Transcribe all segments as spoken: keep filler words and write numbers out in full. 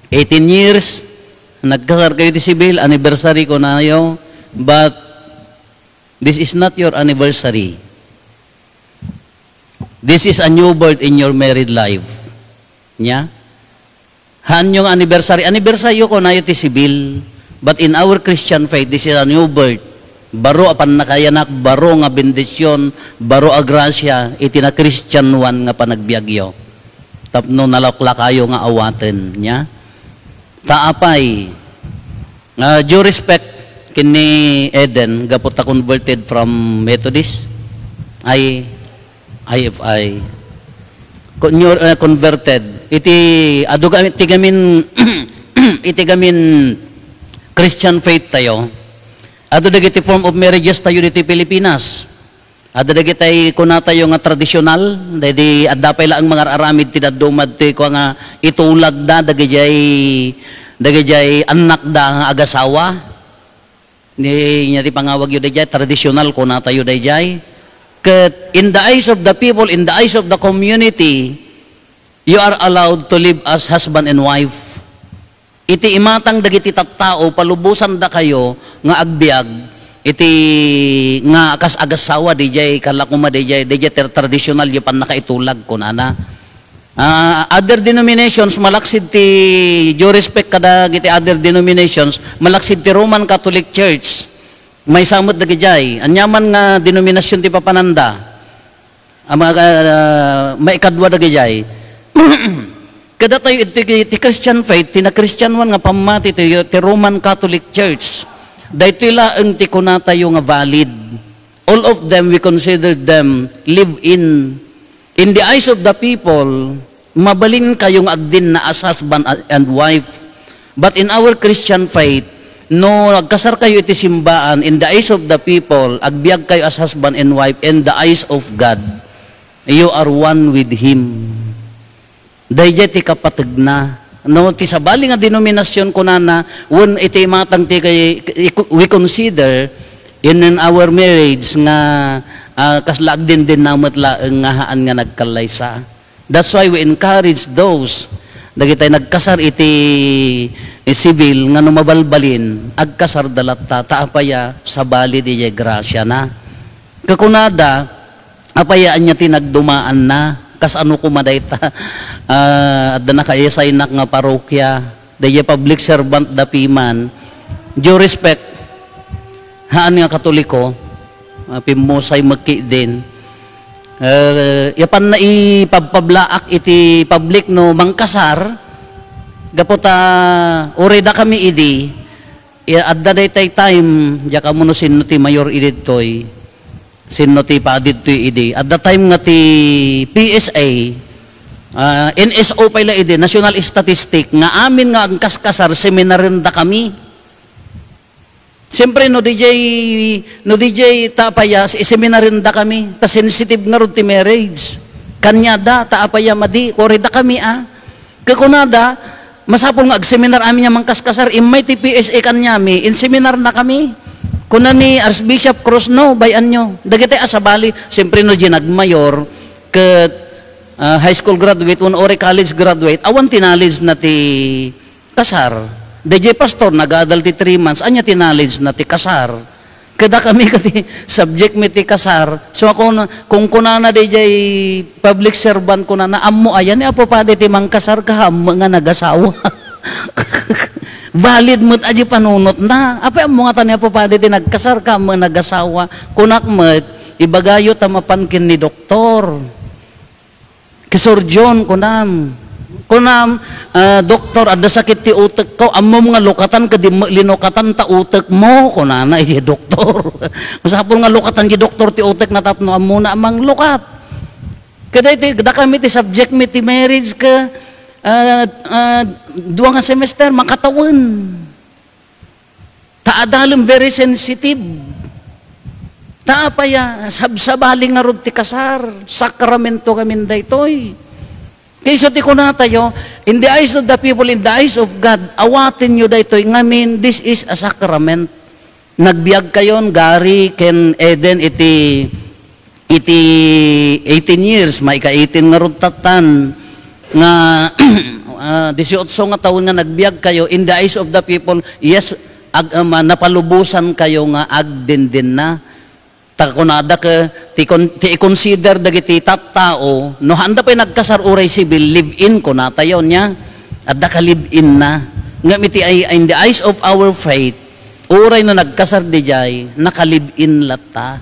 Eighteen years, nagkasar kayo ti sibil, anniversary ko nayo, but this is not your anniversary. This is a new birth in your married life. Nya? Haanyo nga anniversary. Anniversary ko nayo ti sibil. But in our Christian faith, this is a new birth. Baro a pannakayanak, baro nga bendisyon, baro a grasya, iti na-Christian one nga panagbiagyo. Tapno nalaklakayo nga awaten, nya? Ta apay, ah, due respect ken ni Eden, gapu ta converted from Methodist, ay I F I. Con-, you're, uh, converted. Iti, adu ga-, iti gamin, iti gamin Christian faith tayo. Adu dagiti form of marriages tayo diti Pilipinas. Adu dagiti kunatayo nga tradisyonal, daydi adda pay laeng mangar-aramid ti dadduma ditoy kua nga itulagda, dagijay, dagijay annakda nga agasawa. Ni, nya ti pangawagyo dayjay, tradisyonal kunatayo dayjay. Ket in the eyes of the people, in the eyes of the community, you are allowed to live as husband and wife. Iti imatang dagiti tattao, palubosandakayo nga agbiag iti nga kas agasawa, dayjay kala koma dayjay, dayjay ter-, tradisyonal yo pannakaitulag, kunana. Ah, other denominations, malaksid ti, due respect kadagiti other denominations, malaksid ti Roman Catholic Church. Maysa met dagijay. Aniaman nga denominasyon ti papananda. Ama, ah, maikadua dagijay. Kadatayo iti, ti Christian faith, ti na-Christian one nga pammati ti, ti Roman Catholic Church. Daytoy laeng ti kunatayo nga valid. All of them, we consider them live-in. In the eyes of the people, mabalinkayo nga agdinna as husband and wife. But in our Christian faith, no agkasarkayo iti simbaan, in the eyes of the people, agbiagkayo as husband and wife, in the eyes of God, you are one with Him. Dayjay ti kapategna. No, ti sabali nga denominasyon kunana, wen iti imatang ti kay-, we consider in, in our marriage nga, ah, kasla agdindinna met laeng nga haan nga nagkallaysa. That's why we encourage those dagiti nagkasar iti, eh, civil nga no mabalbalin, agkasarda latta, ta apaya, sabali diay grasiana. Kakunada, apay ania ti nagdumaanna? Kasano koma dayta? Ah, adda nakaisaynak nga parokya, dayjay public servant da piman. Due respect, haan nga Katoliko, ah, pimmusay met ketdin. Eh, ya panna ipabpablaak iti public no mangkasar, gapu ta uray dakami idi, ya adda daytay time, diak ammo no sinno ti mayor idi ditoy. Sinno ti padi ditoy idi? Adda time nga ti P S A, ah, N S O pay la idi, National Statistic, nga amin nga agkaskasar, seminarendakami. Siyempre, no diay, no diay ta apaya, si-, seminarendakami, ta sensitive ngarud ti marriage. Kaniada, ta apaya, madi, uray dakami, ah. Kakunada, masapul nga agseminar amin a mangkaskasar, immay ti P S A kaniami, inseminarnakami. Kuna ni Archbishop Cruz, "No, bay-anyo." Dagiti a sabali, siyempre no diay nagmayor, ket, ah, high school graduate, wenno uray college graduate, awan ti knowledge na ti kasar. Dayjay pastor, nag-aadal ti three months, ania ti knowledge na ti kasar? Kadakami ket subject mi ti kasar. So, ako na, kung kunana dayjay public servant, kunana, "Ammo aya ni Apo Padi ti mangkasar, kaammo nga nagasawa." Valid met a diay panunotna. "Apay ammo ngata ni Apo Padi ti nagkasar, kaammo nga nagasawa?" Kunak met, ibagayo ta mapan ken ni doktor. Ki Sir John, kunam. Kunam, ah, "Doktor, adda sakit ti utekko." "Ammom nga lukatan ket di met linukatan ta utekmo," kunana iti doktor. Masapul nga lukatan ti doktor ti utekna tapno ammona a manglukat. Kadaytoy, dakami ti subject mi ti marriage ket, ah, ah, dua nga semester, makatawen. Ta adalem, very sensitive. Ta apay a, sabsabali ngarud ti kasar, sakramento ngamin daytoy. Kaysa ti kunatayo, "In the eyes of the people, in the eyes of God, awatenyo daytoy ngamin, this is a sacrament." Nagbiagkayon, Gary ken Eden, iti, iti eighteen years, maika-eighteen ngarud tattan, nga dieciocho nga taon nga nagbiag kayo, in the eyes of the people, yes, ag-, um, ah, napalubosan kayo nga agdindinna. Ta kunada ke, ti kon-, ti i-consider dagiti tattao, no haanda pay nagkasar uray civil, live-in kunatayo nia. Adda ka live-in na. Ngem iti ay, in the eyes of our faith, uray no nagkasar dijay, naka-live-in latta.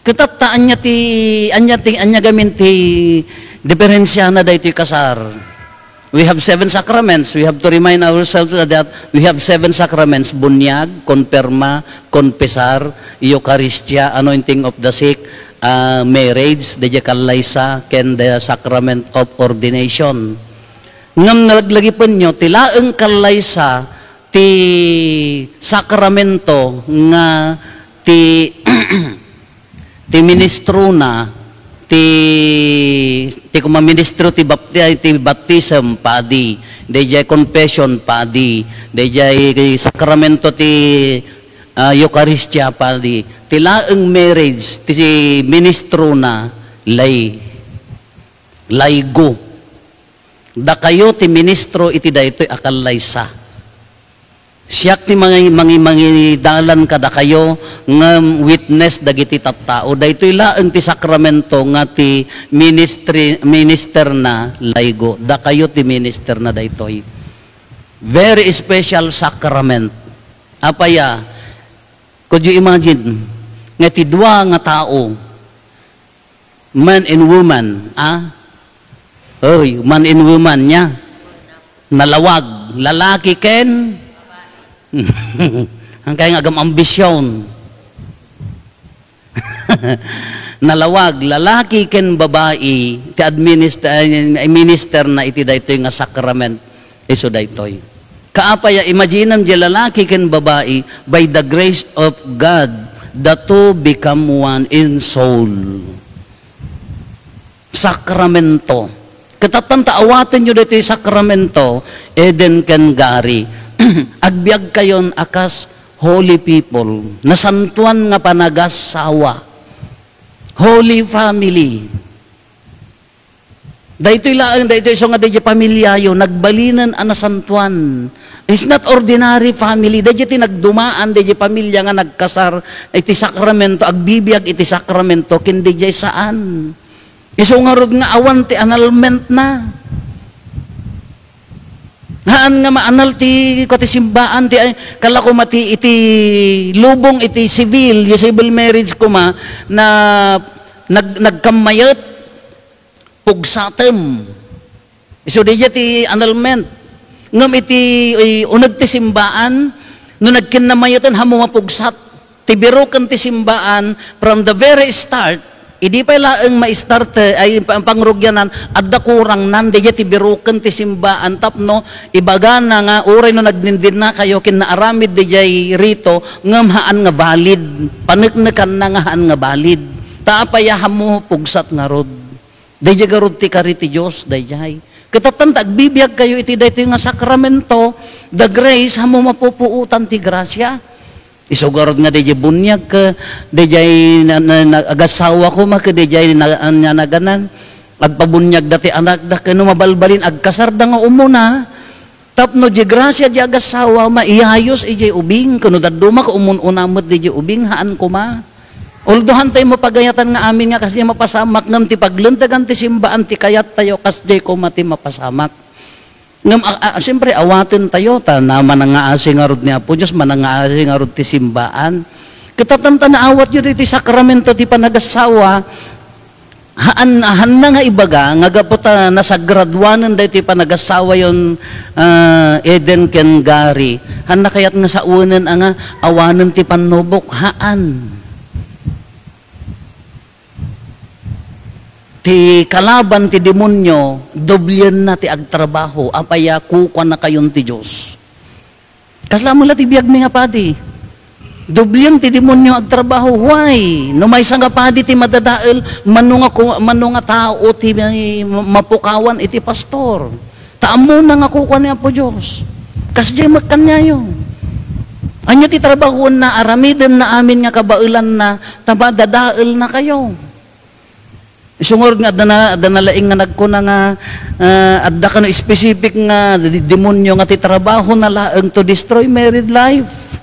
Ket tatta, ania ti, ania ti, ania gamin ti diferensiana daytoy kasar? We have seven sacraments. We have to remind ourselves that we have seven sacraments: bunyag, konperma, konpesar, Eukaristia, anointing of the sick, ah, marriage, the kallaysa, ken the sacrament of ordination. Ngem nalaglagipenyo, ti laeng kallaysa, ti sakramento nga ti ti ministrona, ti, ti kuma ministro ti bapti-, ti baptism, padi, dayjay confession, padi, dayjay sakramento ti, ah, Eukaristia, padi, ti laeng marriage, ti ministrona, lay, laygo. Dakayo ti ministro iti daytoy a kallaysa. Siak ti mangi-, mangi-, mangidalan kadakayo ngem witness dagiti tattao. Daytoy laeng ti sakramento nga ti ministry, ministerna laygo. Dakayo ti ministerna daytoy. Very special sacrament. Apaya, could you imagine nga ti dua nga tao, man and woman, ah? Oy, man and woman nia. Nalawag, lalaki ken ang kaya nga agam-, ambisyon. Nalawag, lalaki ken babai, ti administ-, eh, ministerna iti daytoy nga sakrament. Isu daytoy. Kaapaya, imaginem, di lalaki ken babai, by the grace of God, the two become one in soul. Sakramento. Ket tapno ta awatenyo daytoy sakramento, Eden ken Gary. Agbiagkayon a kas holy people, nasantoan nga panagassawa. Holy family. Daytoy laeng, daytoy isu nga dayjay pamiliayo, nagbalinen a nasantoan. It's not ordinary family. Dayjay ti nagdumaan, dayjay pamilia nga nagkasar iti sakramento, agbibiag iti sakramento, ken dayjay saan. Isu ngarud nga awan ti annulmentna. Haan nga ma-annul ti, kua ti simbaan, ti, ay, kala ko mati iti lubong iti civil, yung civil marriage kuma, na nag-, nagkammayet, pugsatem. Isu dayjay ti annulment. Ngem iti, ay, uneg ti simbaan, no nagkinnamayetan, hammo mapugsat. Ti biroken ti simbaan, from the very start, idi pay laeng ma-start, ay, pa-, pangrugianan, adda kurangnan, dayjay ti biroken ti simbaan, tapno ibagana nga, uray no nagdindinna kayo, ken naaramid dayjay rito, ngem haan nga valid. Paneknekanna nga haan nga valid. Ta apay a hammo pugsat ngarud. Dayjay garud ti kari ti Dios, dayjay. Ket tapno ta agbibiag kayo iti daytoy nga sakramento, the grace, hammo mapupuotan ti gracia. Isu garud nga dayjay buniag, ket dayjay na, na, na, agassawa koma, ket dayjay na, na, naganan. Agpabuniagda ti anakda, ket no mabalbalin, agkasarda nga umuna. Tapno di gracia di agassawa, maiyayos idiay ubing, ket no dadduma ket umun-una met diay ubing, haan koma. Although haan tayo mapagayatan nga amin nga kasdiay mapasamak, ngem ti paglentegan ti simbaan ti kayattayo, kasdiay koma ti mapasamak. Ngem, a, a, siyempre, awaten tayo, ta na manangaasi ngarud ni Apo Dios, manangaasi ngarud ti simbaan. Ket tapno ta naawatyo ditoy sakramento ti panagassawa, haan, haanna nga ibaga nga gapu ta nasagraduanen daytoy panagassawayon, ah, Eden ken Gary. Haanna kayat nga saonen a nga awanen ti pannubok? Haan. Ti kalaban ti demonio, doblienna ti agtrabaho. Apay a kukuanakayon ti Dios? Kasla met la ti biagmi nga padi. Doblien ti demonio agtrabaho. Why? No maysa nga padi ti madadael, mano nga ku-, mano nga tao ti may ma-, mapukawan iti pastor. Ta ammona nga kukua ni Apo Dios. Kasdiay met kaniayo. Ania ti trabahoenna? Aramidenna amin nga kabaelanna, ta madadaelnakayo. Sungor nga adda na, adda na laeng nga nagkuna nga, ah, adda kano specific nga di-, demonyo nga ti trabahona laeng to destroy married life.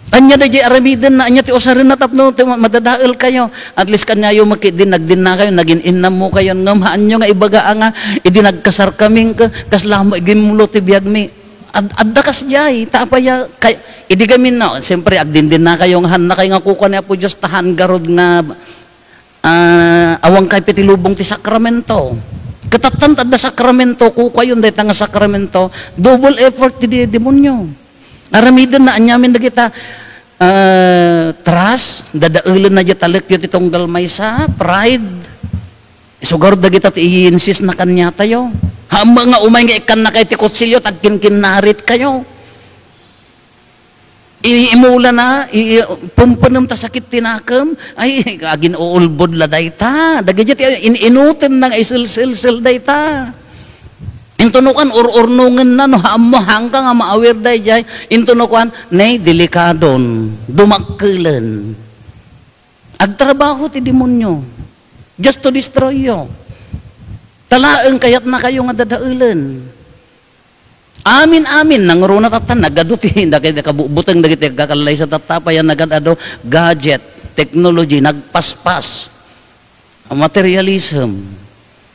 Ania daydiay aramidenna, ania ti usarenna tapno ti ma-, madadael kayo. At least kaniayo met ket idi nagdinna kayo, nagin-innam mo kayo, ngem haanyo nga ibaga a nga, idi nagkasar kami, ka-, kasla met gimmulo ti biagmi. Ad-, adda kasdiay, ta apay a, kay, idi gamin, no, siyempre, agdindinna kayo nga, haanna kayo nga kukua ni Apo Dios, ta haan garud nga, ah, awan kay piti lubong ti sakramento. Ket tattan ta adda sakramento, kukuayon dayta nga sakramento, double effort ti di-, demonyo. Aramidenna aniamin dagita, ah, trust, dadaelenna diay talekyo ti tunggal maysa, pride. Isugar dagita ti i-insist na kaniatayo. Haan met nga umay nga ikkanna kay ti kutsilio, ta agkinkinnarit kayo. I-, imulana, i-, i-, pumpenem ta sakit ti nakem. Ay, agin-uulbod la dayta. Dagiti in-, inutenna nga iselselsel dayta. Intono kuan, ur-urnongenna, no, ammo, haanka nga maawir daydiay. Intono kuan, nay, delikadon, dumakkelen. Agtrabaho ti demonyo. Just to destroy you. Ta laeng kayatna kayo nga dadaelen. Amin, amin, nangruna tatta, nagadu ti, dagiti kabubuteng dagiti agkakallaysa tatta, apay a nagad-adu, gadget, technology, nagpaspas, materialism.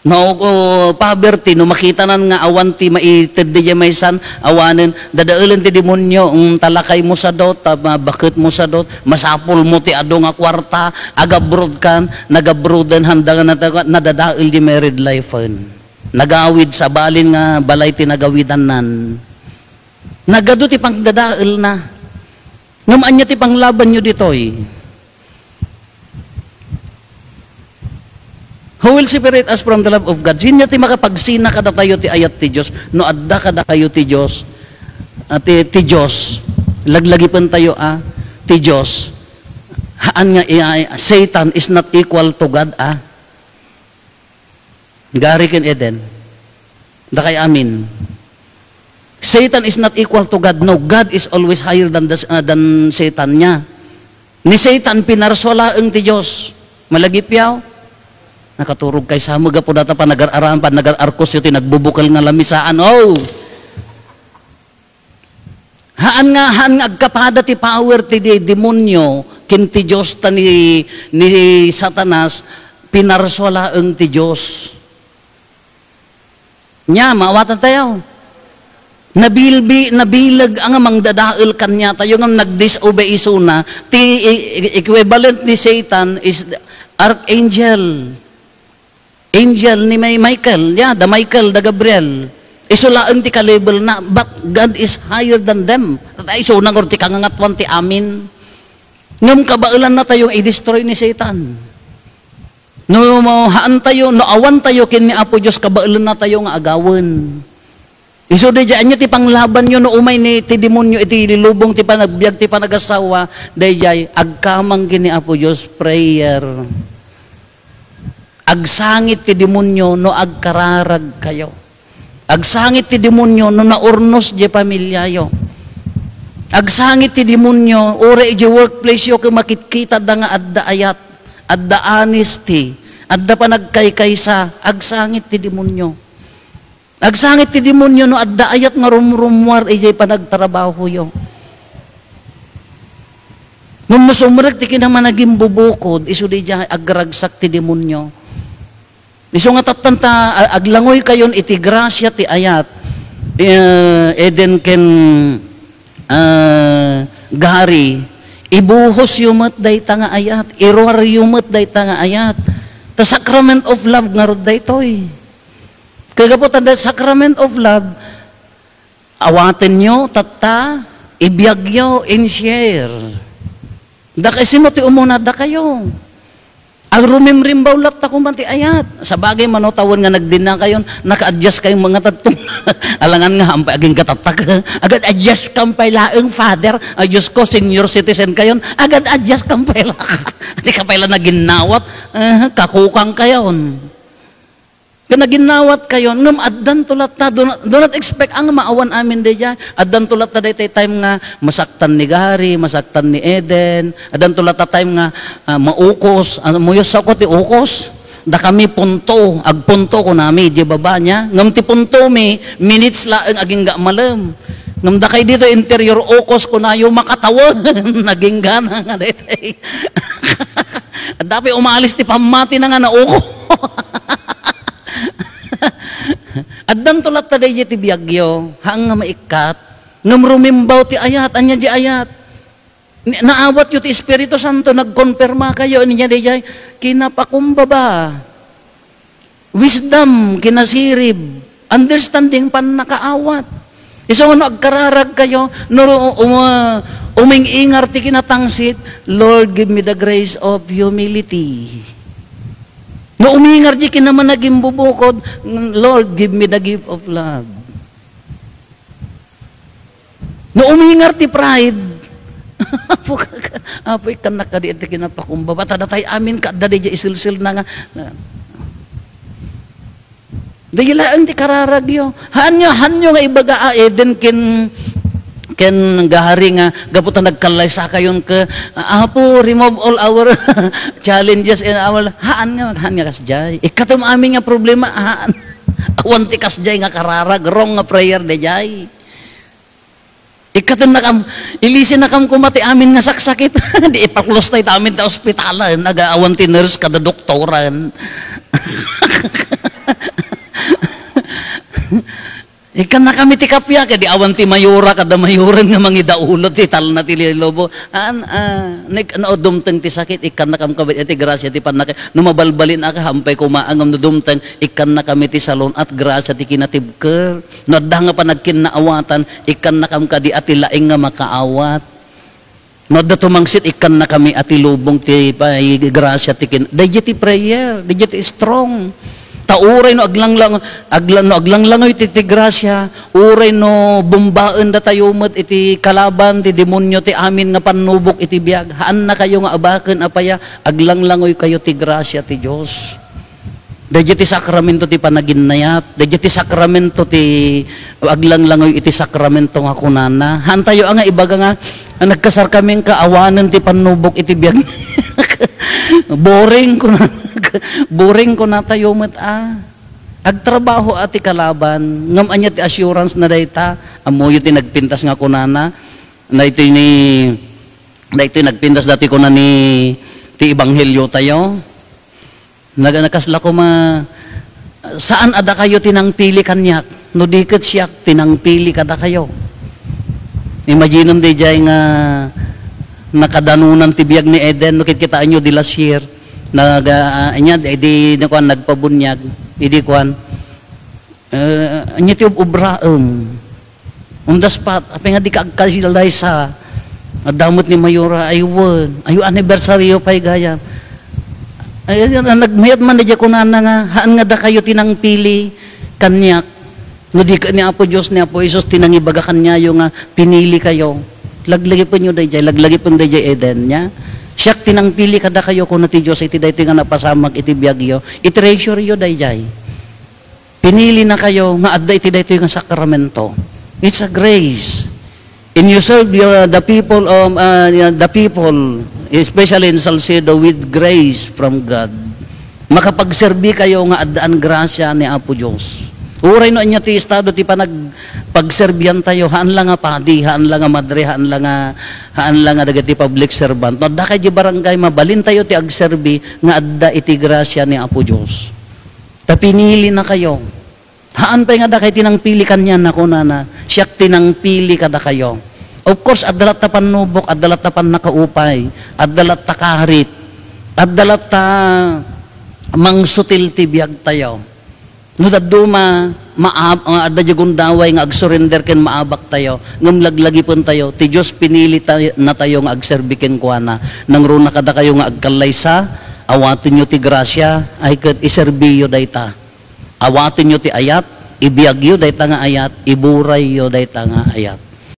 No, o, poverty, no makitanan nga awan ti maited diay maysan, awanen, dadaelen ti demonyo, mm, ta lakaymo sadot, ta ma-, baketmo sadot, masapulmo ti adu nga kuarta, agabroad kan, nagabroaden, handa nga nataga-, nadadael di married life-en. Nagawid, sabali nga balay ti nagawidannan. Nagadu ti pangdadaelna. Ngem ania ti panglabanyo ditoy? Who will separate us from the love of God? Sino ti makapagsina kadatayo ti ayat ti Dios? No adda kadakayo ti Dios, ah, ti, ti Dios, laglagipentayo a ti Dios. Haan nga i-, Satan is not equal to God, ah. Gari ken Eden. Dakay amin. Satan is not equal to God. No, God is always higher than the, uh, than Satan niya. Ni Satan, pinarsua laeng ti Dios. Malagipyaw? Nakaturog kay sa, gapu data panagar-aram, panagar-arkos yo ti nagbubukel nga lamisaan. Oh! Haan nga, haan nga agkapada ti power ti di-, demonyo ken ti Dios ta ni, ni Satanas, pinarsua laeng ti Dios. Nia, maawatan tayo. Nabilbi, nabileg a nga mangdadael kaniatayo ngem nagdisobey isuna. Ti e-, e-, equivalent ni Satan is the archangel. Angel ni May-, Michael, yeah, da Michael, da Gabriel. Isu laeng ti ka-level na, but God is higher than them. Ay, isu na ngarud ti kangangatuan ti amin. Ngem kabaelanna tayo nga i-destroy ni Satan. No, mo, haan tayo, no awan tayo ken ni Apo Dios, kabaelanna tayo nga agawen. Isu daydiay, ania ti panglabanyo no umay ni ti demonyo iti lubong ti panagbiag ti panagasawa, daydiay, agkamang ken ni Apo Dios, prayer. Agsangit ti demonyo no agkararag kayo. Agsangit ti demonyo no naurnos diay pamiliayo. Agsangit ti demonyo, uray idiay workplace yo, ket makitkita da nga adda ayat, adda honesty, adda panagkaykaysa, agsangit ti demonyo. Agsangit ti demonyo no adda ayat nga rumrummuar idiay panagtrabahoyo. Ngem no sumrek ti kinamanagimbubukod, isu daydiay agragsak ti demonyo. Isu nga tattanta, a-, aglangoy kayon iti grasia ti ayat, eh, Eden ken, ah, Gari, ibuhosyo met dayta nga ayat, iruaryo met dayta nga ayat. Ta sacrament of love ngarud daytoy. Kagapu ta the sacrament of love, awatenyo, tatta, ibiagyo, and share. Dakay sino ti umuna? Dakayo. Agrumimrimbaw latta koma ti ayat. Sabagay, mano, tawen nga nagdinna kayon, naka-adjust kayo mga tattong. Alangan nga, hampay aging katattak. Agad-adjust kam pay laeng, Father. Ay, Diyos ko, senior citizen kayon. Agad-adjust kam pay la. Di ka pay la naginnawat. Eh, kakukang kayon. Ken naginnawat kayon, ngem addanto latta, do not, do not expect a nga maawan amin daydiay. Addanto latta daytoy time nga masaktan ni Gary, masaktan ni Eden. Addanto latta time nga, ah, maukos. Ah, muyos ako ti ukos. Dakami punto, agpunto kunami, di baba niya. Ngem ti puntomi, minutes laeng agingga malem. Ngem dakay dito interior ukos kunayo, makatawen, naginggana nga daytoy. Adda pay umalis ti pammati na nga nauko. Addanto latta daydiay ti biagyo, haan nga maikkat. Ngem rumimbaw ti ayat, ania di ayat? Ni-, naawatyo ti Espiritu Santo, nagkonperma kayo, ania daydiay? Kinapakumbaba. Wisdom, kinasirib. Understanding, pannakaawat. Isu nga no agkararag kayo, no um-, uming-ingar ti kinatangsit, "Lord, give me the grace of humility." No umingar di kinamanagimbubukod, "Lord, give me the gift of love." No umingar ti pride, "Apo, Apo, ikkannak kadi iti kinapakumbaba." Ta datay amin kaadda daydiay isilsilna nga, na, daydiay laeng ti kararagyo. Haanyo, haanyo nga ibaga, a, Eden ken, ken gahari nga gapu ta nagkallaysakayon ket, "Apo, remove all our challenges and our," haan nga, haan nga kasdiay. Ikkatem amin nga problema, haan. Awan ti kasdiay nga kararag, wrong nga prayer daydiay. Ikkatennakam, ilisennakam koma ti amin nga saksakit. Di ipaklusta ita amin ta ospitalen, aga awan ti nurse kada doktoran. Ikkannakami ti kappia, kadi awan ti mayora kada mayoran nga mangidaulo ti talna ti lilobo. An, ah, nek-, no, dumteng ti sakit, ikkannakam kadi iti grasia ti pannaka-, no mabalbalinaka, hampay koma, ngem no dumteng, ikkannakami ti salun-at, grasia ti kinatibker. No adda nga panagkinnaawatan, ikkannakam kadi a ti laing nga makaawat. No adda tumangsit, ikkannakami a ti lubong ti pay grasia ti kin-, daydiay ti prayer, daydiay ti strong. Ta uray no aglanglang-, agla-, no aglanglangoy ti, ti grasia, uray no bumbaen datayo met iti kalaban ti demonio ti amin nga pannubok iti biag, haannakayo nga abaken a paya, aglanglangoykayo ti grasia ti Dios. Daydiay ti sakramento ti panaginayat, daydiay ti sakramento ti aglanglangoy iti sakramento nga kunana. Haantayo a nga ibaga nga, "Ah, nagkasarkami nga awanen ti pannubok iti biag." Boring kuna, boring kunatayo met a. Agtrabaho a ti kalaban, ngem ania ti assurance na dayta? Ammoyo ti nagpintas nga kunana, daytoy ni, daytoy nagpintas dati kuna ni ti ebanghelio tayo. Nag-, nakasla koma, "Saan a dakayo ti nangpili kaniak, no di ket siak ti nangpili kadakayo." Imaginem daydiay nga nakadanunan ti biag ni Eden, no kitkitaenyo di last year, nag-, ah, ania, idi, idi kuan, nagpabuniag, idi kuan, eh, ania ti ub-, ubraem? On the spot, apay nga dika agkasillaysa? Adda met ni Mayora, ay wen, ayo anniversaryo pay gayam. Ay, ay, ay, nagmayat man daydiay kunana nga, "Haan nga dakayo ti nangpili kaniak. No di ket ni Apo Dios, ni Apo Jesus ti nangibaga kaniayo nga pinili kayo." Laglagipenyo daydiay, laglagipen daydiay Eden, nia? "Siak ti nangpili kadakayo," kuna ti Dios, iti daytoy nga napasamak iti biagyo. I-treasureyo daydiay. Pinilinakayo nga adda iti daytoy nga sakramento. It's a grace. And you serve your, the people of, uh, the people, especially in Salcedo, with grace from God. Makapagserbi kayo nga addaan grasya ni Apo Dios. Uray no ania ti estado ti panag-, pagserbian tayo, haan la nga padi, haan la nga madre, haan la nga, haan la nga dagiti public servant. No adda kay di barangay, mabalin tayo ti agserbi nga adda iti grasya ni Apo Dios. Ta pinilinakayo. Haan pay nga dakay ti nangpili kaniana, kunana, "Siak ti nangpili kadakayo." Of course, adda latta pannubok, adda latta pannakaupay, adda latta karit, adda latta mangsutil ti biagtayo. No dadduma, maab-, adda diay gundaway nga agsurrender ken maabaktayo, ngem laglagipentayo, ti Dios pinili ta-, natayo nga agserbi kenkuana. Nangruna kadakayo nga agkallaysa, awatenyo ti grasia, ay ket iserbiyo dayta. Awatenyo ti ayat, ibiagyo dayta nga ayat, iburayyo dayta nga ayat.